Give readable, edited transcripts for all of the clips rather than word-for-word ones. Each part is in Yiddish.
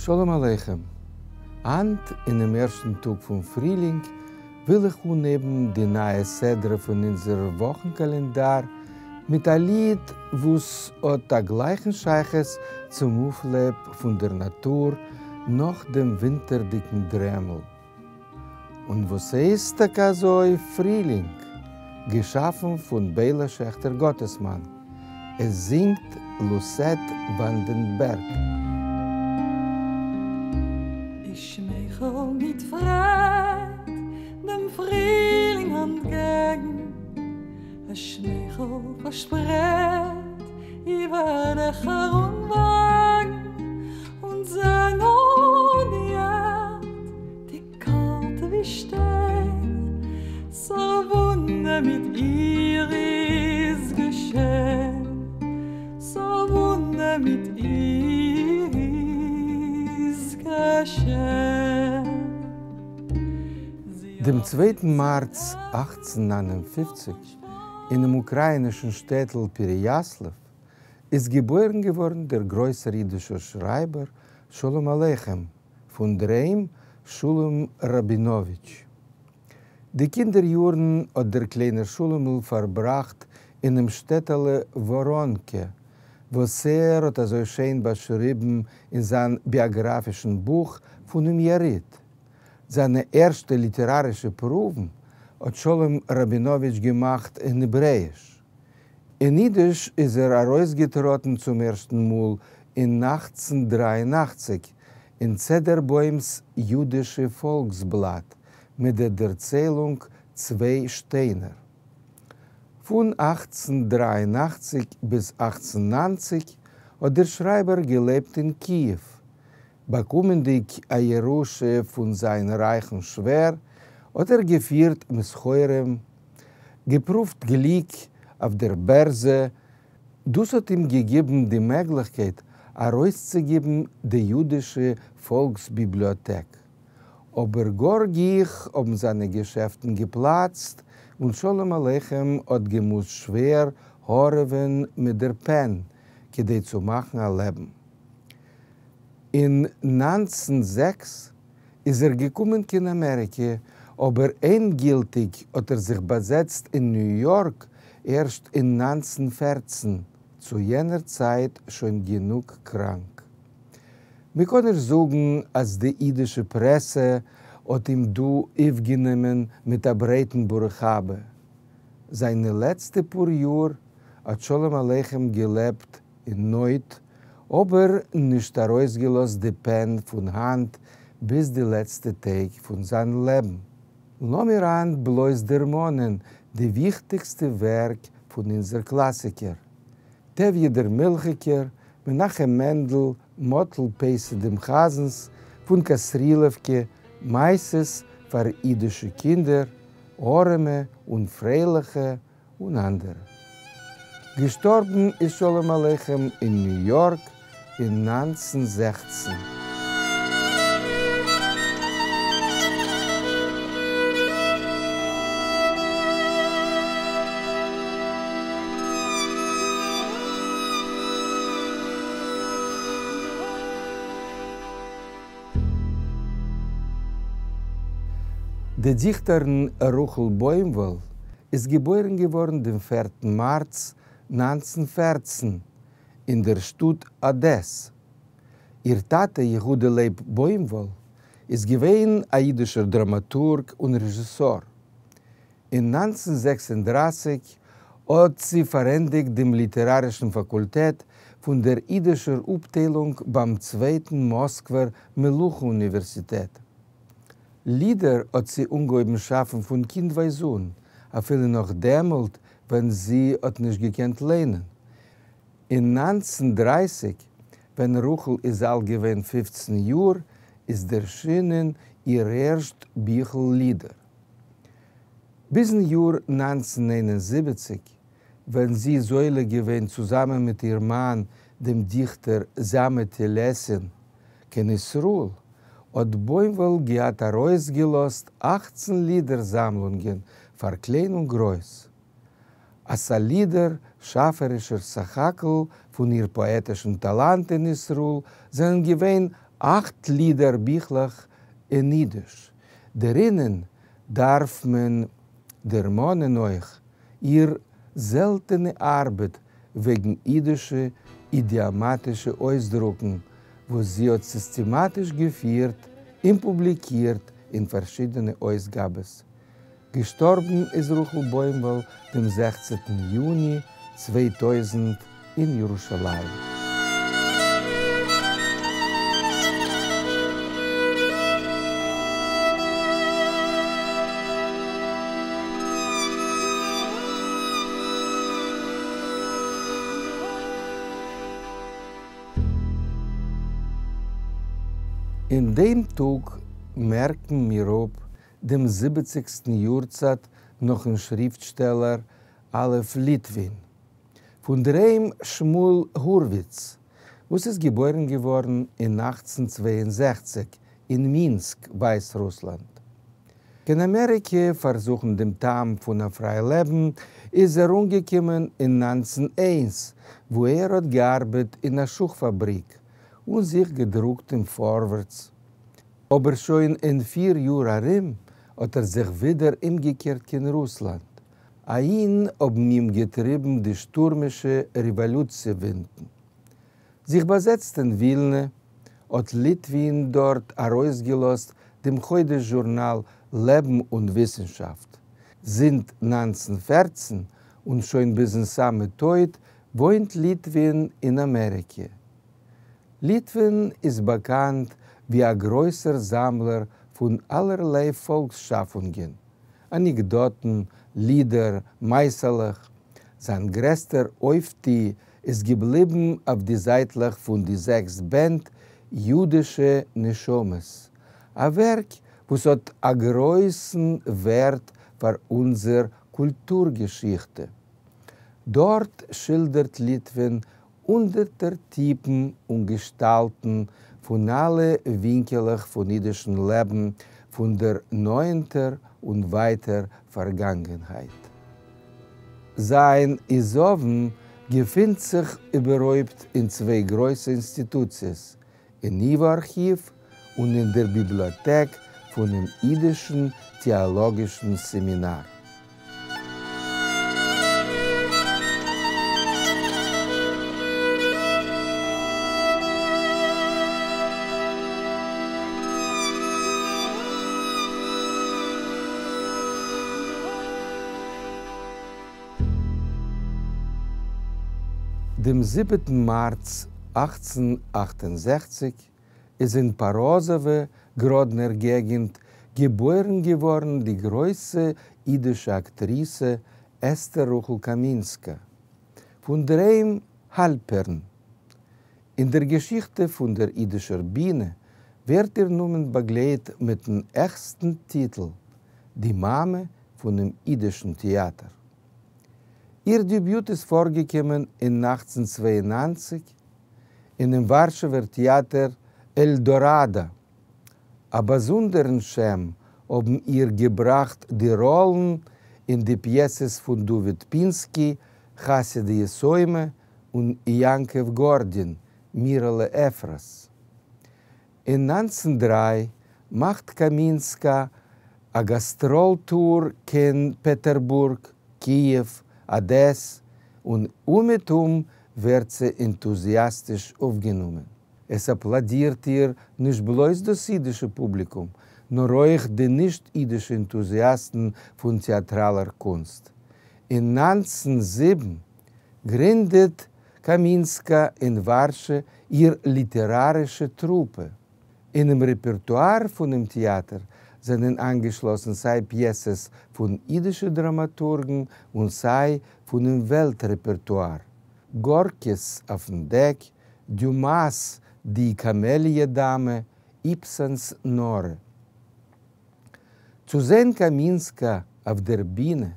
שלום עליכם! היינט אינעם ערשטן טאג פון פרילינג וויל איך אנהייבן די נייע סדרה פון אונזער וואכן קאלענדאר מיט א ליד וואס האט א גלייכן שייכות צום אויפלעב פון דער נאטור נאך דעם ווינטערדיגן דרעמל. און וואס הייסט טאקע אזוי פרילינג, געשאפן פון ביילא שעכטער גאטעסמאן, עס זינגט לוסעט וואנדענבערג. איך שמייכל מיט פרייד דעם פרילינג אנטקעגן, א שמייכל פארשפרייט איבער דעכער און וועגן, און זע נאר די ערד, די קאלטע ווי שטיין, סארא וואונדער מיט איר איז געשען, סארא וואונדער מיט איר איז געשען. דעם צווייטן מארץ 1859, אינעם אוקראינישן שטעטל פערעיאסלאוו, איז געבוירן געווארן דער גרויסער אידישער שרייבער שלום עליכם, פון דערהיים שלום ראבינאוויטש. די קינדער יארן האט דער קליינער שלומ'ל פארבראכט אינעם שטעטעלע וואראנקע, וואס ער האט אזוי שיין באשריבן אין זיין ביאגראפישן בוך פונעם יריד. זיינע ערשטע ליטערארישע פרואוון האט שלום ראבינאוויטש געמאכט אין העברעאיש. אין אידיש איז ער ארויסגעטראטן צום ערשטן מאל אין 1883 אין צעדערבוים'ס יודישע פאלקסבלאט מיט דער דערציילונג צוויי שטיינער. פון 1883 ביז 1890 האט דער שרייבער געלעבט אין קיעוו, באקומענדיג א ירושה פון זיין רייכן שווער, האט ער געפירט מסחרים, געפרואווט גליק אויף דער בערזע, דאס האט אים געגעבן די מעגליכקייט ארויסצוגעבן די יודישע פאלקס-ביבליאטעק. אבער גאר גיך האבן זיינע געשעפטן געפלאצט און שלום עליכם האט געמוזט שווער הארעווען מיט דער פען כדי צו מאכן א לעבן. אין 1906 איז ער געקומען קיין אמעריקע, אבער ענדגילטיג האט ער זיך באזעצט אין ניו יארק ערשט אין 1914, צו יענער צייט שוין גענוג קראנק. מ'קען נישט זאגן אז די אידישע פרעסע האט אים דא אויפגענומען מיט א ברייטן ברוך הבא. זיינע לעצטע פאר יאר האט שלום עליכם געלעבט אין נויט, אבער נישט ארויסגעלאזט די פען פון האנט ביז די לעצטע טעג פון זיין לעבן. לאמיר היינט בלויז דערמאנען די וויכטיגסטע ווערק פון אונזער קלאסיקער, טביה דער מילכיגער, מנחם מענדל, מאטל פייסי דעם חזנ'ס, פון קאסרילעווקע, מעשות פאר אידישע קינדער, ארעמע און פרייליכע, און אנדערע. געשטארבן איז שלום עליכם אין ניו יארק אין 1916. די דיכטערין רחל בוימוואל איז געבוירן געווארן דעם פערטן מארץ 1914 אין דער שטאט אדעס. איר טאטע יהודה לייב בוימוואל איז געווען א אידישער דראמאטורג און רעזשיסאר. אין 1936 האט זי פארענדיגט דעם ליטערארישן פאקולטעט פון דער אידישער אפטיילונג ביים צווייטן מאסקווער מלוכה אוניווערסיטעט. לידער האט זי אנגעהויבן שאפן פון קינדווייז אן, אפילו נאך דעמאלט ווען זי האט נישט געקענט ליינען. אין 1930, ווען רחל איז אלט געווען 15 יאר, איז דערשינען איר ערשט ביכל לידער. ביזן יאר 1971, ווען זי איז עולה געווען צוזאמען מיט איר מאן דעם דיכטער זאמע טעלעסין קיין ישראל, האט בוימוואל געהאט ארויסגעלאזט 18 לידער זאמלונגען פאר קליין און גרויס. א סאלידער שאפערישער סך הכל פון איר פאעטישן טאלאנט אין ישראל זענען געווען אַכט לידער-ביכלעך אין ייִדיש. דערינען דאַרף מען דערמאָנען אויך איר זעלטענע אַרבעט וועגן ייִדישע אידיאָמאַטישע אויסדרוקן, וואָס זי האָט סיסטעמאַטיש געפֿירט און פּובליקירט אין פֿאַרשידענע אויסגאַבעס. געשטאָרבן איז רחל בוימוואָל דעם זעכצנטן יוני 2000 אין ירושלים. אין דעם טאג מערקן מיר אפ דעם זיבעציגסטן יארצייט נאכן שריפטשטעלער א' ליטווין. פון דער היים שמואל הורוויץ, וואס איז געבוירן געווארן אין 1862 אין מינסק, ווייסרוסלאנד. קיין אמעריקע פארזוכן דעם טעם פון א פריי לעבן איז ער אנגעקומען אין 1901, וואו ער האט געארבעט אין א שוך פאבריק און זיך געדרוקט אין פארווערטס. אבער שוין אין פיר יאר ארום האט ער זיך ווידער אומגעקערט קיין רוסלאנד. אהין האבן אים געטריבן די שטורמישע רעוואלוציע-ווינטן. זיך באזעצט אין ווילנע, האט ליטווין דארט ארויסגעלאזט דעם חודש-זשורנאל לעבן און וויסנשאפט. זינט 1914 און שוין ביזן סאמע טויט וואוינט ליטווין אין אמעריקע. ליטווין איז באקאנט ווי א גרויסער זאמלער פון אלערליי פאלקס-שאפונגען, אנעקדאטן, לידער, מעשה'לעך. זיין גרעסטער אויפטו איז געבליבן אויף די זייטלעך פון די זעקס בענד יודישע נשמות, א ווערק וואס האט א גרויסן ווערט פאר אונזער קולטור-געשיכטע. דארט שילדערט ליטווין הונדערטער טיפן און געשטאלטן פון אלע ווינקעלעך פון אידישן לעבן פון דער נאענטער און ווייטער פארגאנגענהייט. זיין עזבון געפינט זיך איבערהויפט אין צוויי גרויסע אינסטיטוציעס, אין ייוואו ארכיוו און אין דער ביבליאטעק פונעם אידישן טעאלאגישן סעמינאר. דעם זיבעטן מארץ 1868 איז אין פאראזאווע, גראדנער געגנט, געבוירן געווארן די גרויסע אידישע אקטריסע אסתר רחל קאמינסקא, פון דער היים האלפערן. אין דער געשיכטע פון דער אידישער בינע ווערט איר נאמען באגלייט מיטן העכסטן טיטל, די מאמע פונעם אידישן טעאטער. איר דעביוט איז פארגעקומען אין 1892 אינעם ווארשעווער טעאטער עלדאראדא. א באזונדערן שם האבן איר געבראכט די ראלן אין די פיעסעס פון דוד פינסקי, חסיה די יתומה, און יעקב גארדין, מירעלע אפרת. אין 1903 מאכט קאמינסקא א גאסטראל-טור קיין פעטערבורג, קיעוו, אדעס, און אומעטום ווערט זי ענטוזיאסטיש אויפגענומען. עס אפלאדירט איר נישט בלויז דאס אידישע פובליקום, נאר אויך די נישט-אידישע ענטוזיאסטן פון טעאטראלער קונסט. אין 1907 גרינדעט קאמינסקא אין ווארשע איר ליטערארישע טרופע. אינעם רעפערטואר פונעם טעאטער זענען איינגעשלאסן סיי פיעסעס פון אידישע דראמאטורגן און סיי פונעם וועלט-רעפערטואר, גארקי'ס אויפן דעק, דיומא'ס די קאמעליע-דאמע, איבסענ'ס נארע. צו זען קאמינסקא אויף דער בינע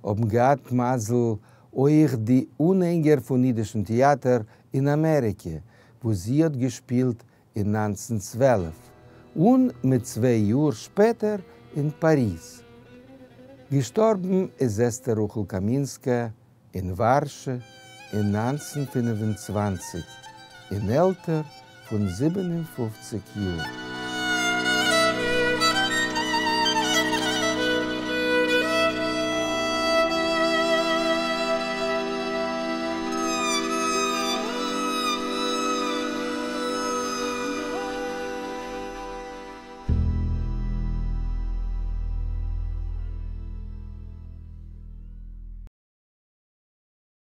האבן געהאט מזל אויך די אנהענגער פון אידישן טעאטער אין אמעריקע, וואו זי האט געשפילט אין 1912, און מיט צוויי יאר שפעטער אין פאריז. געשטארבן איז אסתר רחל קאמינסקא אין ווארשע אין 1925, אין עלטער פון 57 יאר.